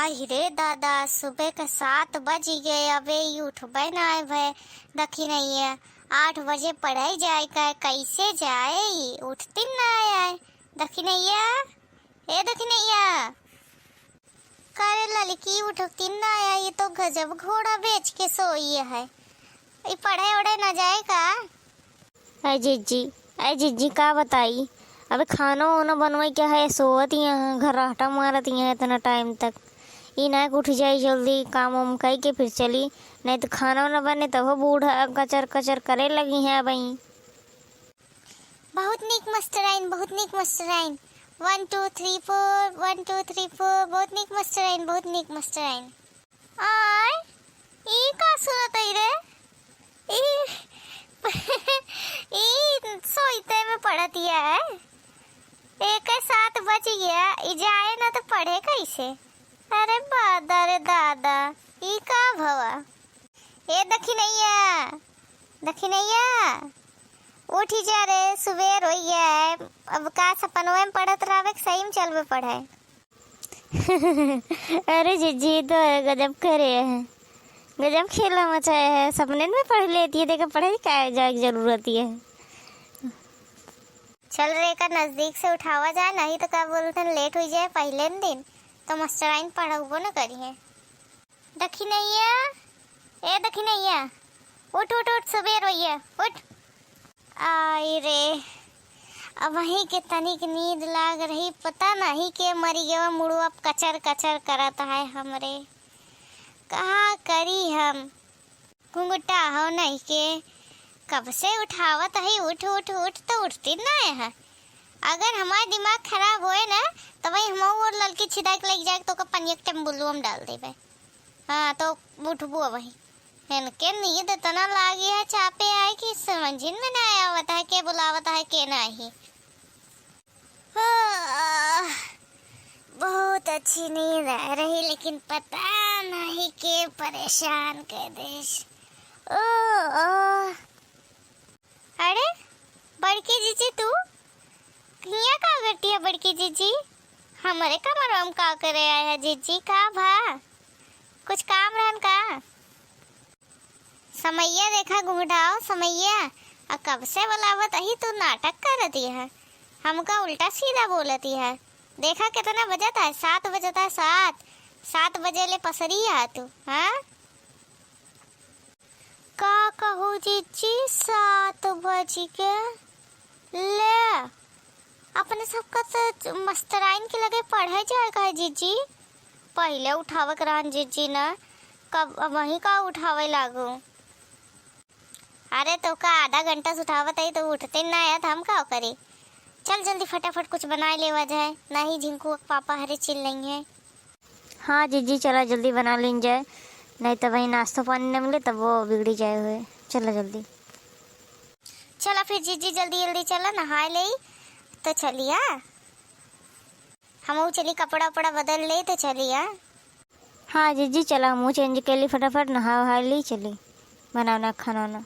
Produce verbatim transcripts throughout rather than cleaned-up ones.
अहि रे दादा, सुबह के सात बजि गए, अबे ई उठबे नाहीं भए। दखिनैया, आठ बजे पढ़े जाए का, कैसे जाए ई? उठतिन नाहीं आए। दखिनैया, ए दखिनैया, का रे ललकी, उठतिन नाहीं आए, ई तो गजब घोड़ा बेच के सोई है। ई पढ़े ओढ़े न जाए का? ऐ जिज्जी, ऐ जिज्जी, का बताई, अबे खाना वाना बनवाई क्या है, सोवत ही है, घर्राटा मारत ही है इतना टाइम तक। ई ना कि उठ जाई जल्दी, काम वाम कई के फिर चली, नहीं तो खाना वाना बने तब वो बूढ़ा कचर कचर करे लगी है अबही। बहुत नीक मास्टराइन, बहुत नीक मास्टराइन। One two three four, one two three four, बहुत नीक मास्टराइन, बहुत नीक मास्टराइन। आय, ई का सुनत हई रे? ई, ई सोइते में पढ़त है। एके सात बजि गया, ई जाए ना तो पढ़े कैसे? अरे बादा रे दादा, ई का भवा? ए दखिनैया, दखिनैया, उठि जा रे, सुबेर होइ गया है। अब का सपनवे में पढ़त रहबे कि सही में चलबे पढ़े? अरे जिज्जी, ई तो है, गजब करे है, गजब खेला मचाए है। सपने में पढ़ लेती है, देखा पढ़े का जाए के जरूरत है। चल रे, का नजदीक से उठावा जाए, नहीं तो का बोलते हैं, लेट होइ जाए पहले न दिन, तो मास्टराइन पढ़ाउबो न करी है। दखिनैया, ए दखिनैया, उठ, उठ, उठ, सुबेर होइया, उठ। आई रे, अबहीं के तनिक नींद लाग रही, पता नहीं के मरी गवा, मुड़वा कचर कचर करत है हमरे। कहा करी हम, घुंघटा हो नहीं के, कब से उठावत है, उठ, उठ, उठ, तो उठती ना है। अगर हमार दिमाग खराब होए ना, तो भाई हम और ललकी छिदा के लग जाए, तो का पनिया के टेम्बुलुआ में डाल देबे। हाँ, तो उठबो वही। इनके नींद इतना लागी है, चापे आए कि समझिन में ना आवत है, के बुलावत है, के नाही। आह, बहुत अच्छी नींद आ रही, लेकिन पता नहीं के परेशान कर देस। ओ, ओ। अरे, बड़की जीजी तू हियाँ का करती है बड़की जीजी? हमरे कमरवा में का करे आए है जीजी? का भा? कुछ काम रहन का? समैया देखा घुंघटाओ, समैया, आ कब से बुलावत अही तू नाटक करती है? हमका उल्टा सीधा बोलती है। देखा कितना बजत है, सात बजत है, सात, सात बजे ले पसरी है तू, हाँ? का कहू जीजी, सात बज के ले, अपने सबका तो मस्तराइन के लगे पढ़े जाए का है जीजी, पहिले उठावे के रहन जीजी ना, कब अबहीं का उठावे लागू। अरे तो का आधा घंटा से उठावत है तो उठते ना आया, तो हम का करी? चल जल्दी फटाफट कुछ बनाए लेवा जाए, नहीं झिंकू के पापा हरे चिल्लइहें। हाँ जीजी, चला जल्दी बना लीन जाए, नहीं तो वही नाश्तो पानी न मिले तब वो बिगड़ी जाए हुए। चला जल्दी। चला फिर जीजी, जल्दी जल्दी चला, नहाए ले तो चलिया। हमहू चली कपड़ा उपड़ा बदल ले तो चलिया। हाँ जीजी, चला हमहू change कर ली फटाफट, नहा वहा ली, चली बना उना खाना वाना।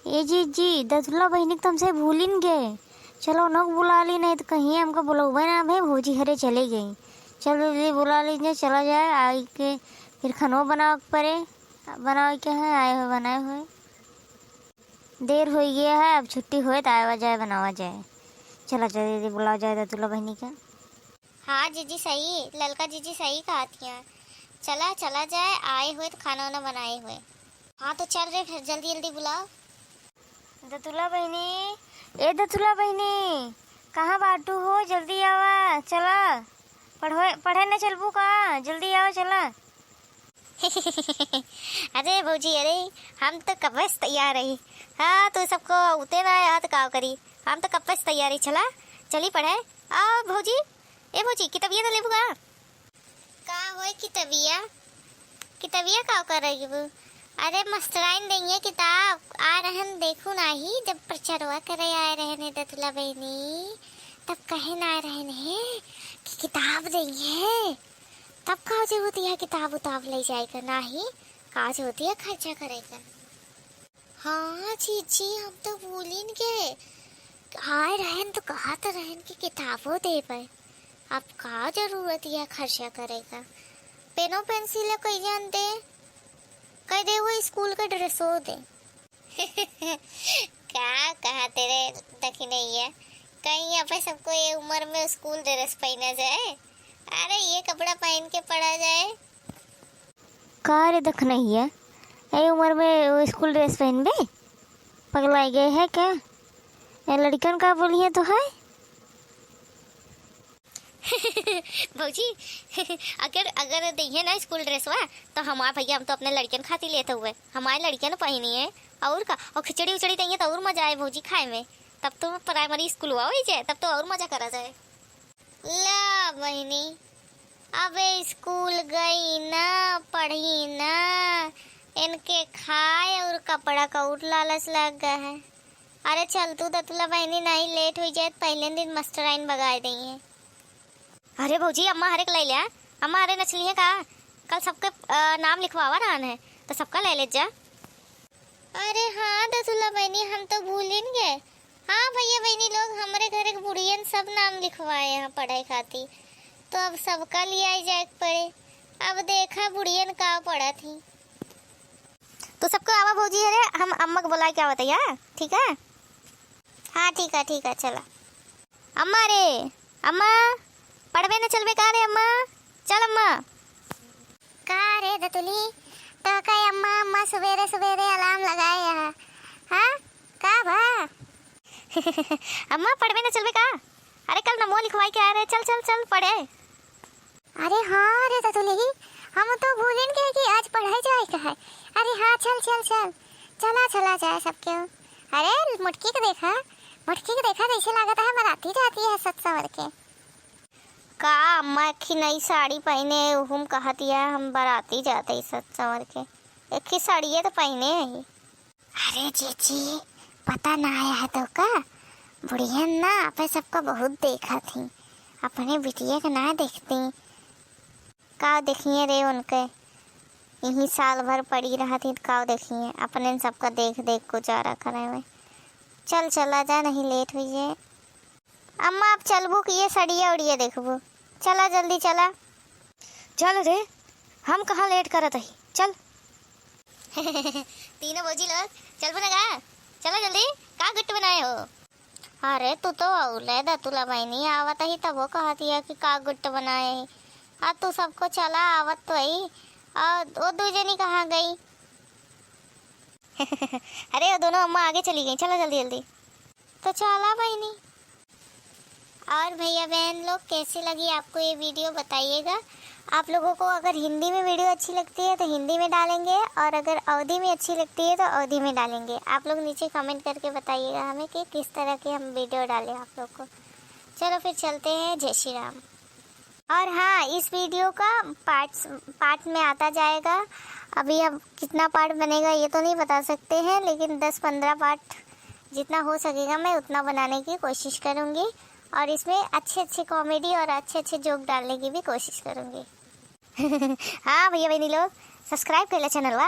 ए जीजी, दतुला बहिनी के तो हमसे भूलिन गए। चलो उन्हों को बुला ली, नहीं तो कहीं हमको बुलौबे ना भाई, भौजी हरे चले गई। चल जल्दी बुला लीजिए, चला जाए, आई के फिर खानो बनावे के पड़े, बनावे के है, आए हुए बनाए हुए। देर हो गया है, अब छुट्टी होए तो आवा जाए, बनावा जाए। चला जल्दी जल्दी बुलावा जाए दतुला बहिनी का। हाँ जीजी सही, ललका जीजी सही कहत हियाँ। चला, चला जाए, आए हुए तो खाना वाना बनाए हुए। हाँ तो चल रे, फिर जल्दी जल्दी बुलाओ। दतुला बहिनी, ए दतुला बहिनी, कहाँ बाटू हो? जल्दी आवा, चला। पढ़वे, पढ़े न चलबू का? जल्दी आवा, चला। अरे भौजी, अरे हम तो कब्बे से तैयार रही। हाँ, तू सबको उते ना आया तो का करी, हम तो कब्बे से तैयार रही। चला, चली पढ़े। आ भौजी, ए भौजी, किताबिया तो लेबू का? का होय किताबिया? किताबिया का करेबू? अरे मस्तराइन देंगे किताब, आ रहन देखू नाही, जब प्रचारवा करे आए रहन हे दतुला बहिनी, तब कहे ना रहन हे कि किताब देंगे। तब का जरूरत है किताब उताब ले जाए का? नाही, का जरूरत है खर्चा करे का? हाँ जीजी, हम तो भूलिन गए। आए रहन तो कहत रहन कि किताबो देबे। अब का जरूरत है खर्चा करे का? पेनो पेंसिल कई जान दे, कह दे वो स्कूल के ड्रेसो दे। का कहा तेरे दखिनैया, कहीं यहाँ पे सबको ये उम्र में स्कूल ड्रेस पहना जाए? अरे ये कपड़ा पहन के पढ़ा जाए। का रे दखनैया, ए उम्र में वो स्कूल ड्रेस पहनबे? पगलाई गए है का? ए लड़कन का बोलिए तो है। भौजी, अगर, अगर दइहे ना स्कूल ड्रेसवा, तो हमार भैया, हम तो अपने लड़कन खातिर लेते हुए, हमारे लड़कन पहनी है। और का, और खिचड़ी उचड़ी दइहे तो और मजा आए भौजी खाए में। तब तो प्राइमरी स्कूलवा हो जाए, तब तो और मजा करा जाए। ला बहिनी, अबे स्कूल गई ना, पढ़ी ना, इनके खाए और कपड़ा का और लालच लग गया है। अरे चल तू दतुला बहिनी, नहीं लेट हो जाए, पहले दिन मास्टराइन बगाए दइहे। अरे भौजी, अम्मा हरेक ले लिया। अम्मा, अरे नचली है का? कल सबके, अ, नाम लिखवावा रहन है, तो सबका ले ले जा। अरे हाँ दतुला बहिनी, हम तो भूलिन गए। हाँ भैया बहिनी लोग, हमरे घर के बुढ़ियन सब नाम लिखवाए हैं पढ़े खातिर, तो अब सबका लियाई जाए के पड़े। अब देखा बुढ़ियन का पढ़त ही। तो सबको आवा भौजी, अरे हम अम्मा को बुला के आवत है, ठीक है? हाँ ठीक है, ठीक है, चला। अम्मा रे, अम्मा, पढ़बे न चलबे का रे अम्मा? चल अम्मा। का रे दतुली, तो का अम्मा, अम्मा सुबेरे सुबेरे अलार्म लगाए है? हाँ, का भा? अम्मा, पढ़बे न चलबे का? अरे, कल नमो लिखवाई के आए रहे, चल, चल, चल, पढ़े। अरे हाँ रे दतुली, हम तो भूलिन गए कि आज पढ़े जाए का है। अरे हाँ, चल, चल, चल, चला, चला जाए सबके। अरे, मुटकी के देखा, मुटकी के देखा, जैसे लागत है बराती जाती है सत संवर के। का अम्मा एक ही नई साड़ी पहने, हम कहत या हम बराती जाते ही सत संवर के, एक ही साड़िए तो पहने ही। अरे जीजी, पता ना आया है तो का? बुढ़िया ना, आपे सबका बहुत देखा थी, अपने बिटिया के ना देखती। का देखिए रे उनके, यही साल भर पड़ी रहती तो का देखिए, अपने सबका देख देख गुजारा करे में। चल चला जा, नहीं लेट हुई है। अम्मा, अब चलबू कि ये सड़िया उड़िया देखबू? चला, जल्दी चला। चल रे, हम कहाँ लेट करत हई, चल। तीनों भौजी लोग, चलबू ना गा? चला जल्दी, का गुट्ट बनाए हो? अरे, तू तो अउले दतुला बहिनी आवत ही, तब वो कहत हिया कि का गुट्ट बनाए ही। आ तू सबको चला आवत तो ही, और वो दू जनी कहाँ गई? अरे, वो दोनों अम्मा आगे चली गई, चला जल्दी जल्दी। तो चला बहिनी। और भैया बहन लोग, कैसी लगी आपको ये वीडियो, बताइएगा। आप लोगों को अगर हिंदी में वीडियो अच्छी लगती है तो हिंदी में डालेंगे, और अगर अवधी में अच्छी लगती है तो अवधी में डालेंगे। आप लोग नीचे कमेंट करके बताइएगा हमें कि किस तरह की हम वीडियो डालें आप लोग को। चलो फिर चलते हैं, जय श्री राम। और हाँ, इस वीडियो का पार्ट्स, पार्ट में आता जाएगा। अभी अब कितना पार्ट बनेगा ये तो नहीं बता सकते हैं, लेकिन दस पन्द्रह पार्ट जितना हो सकेगा मैं उतना बनाने की कोशिश करूँगी। और इसमें अच्छे अच्छे कॉमेडी और अच्छे अच्छे जोक डालने की भी कोशिश करूँगी। हाँ भैया बहनी लोग, सब्सक्राइब कर ले चैनलवा।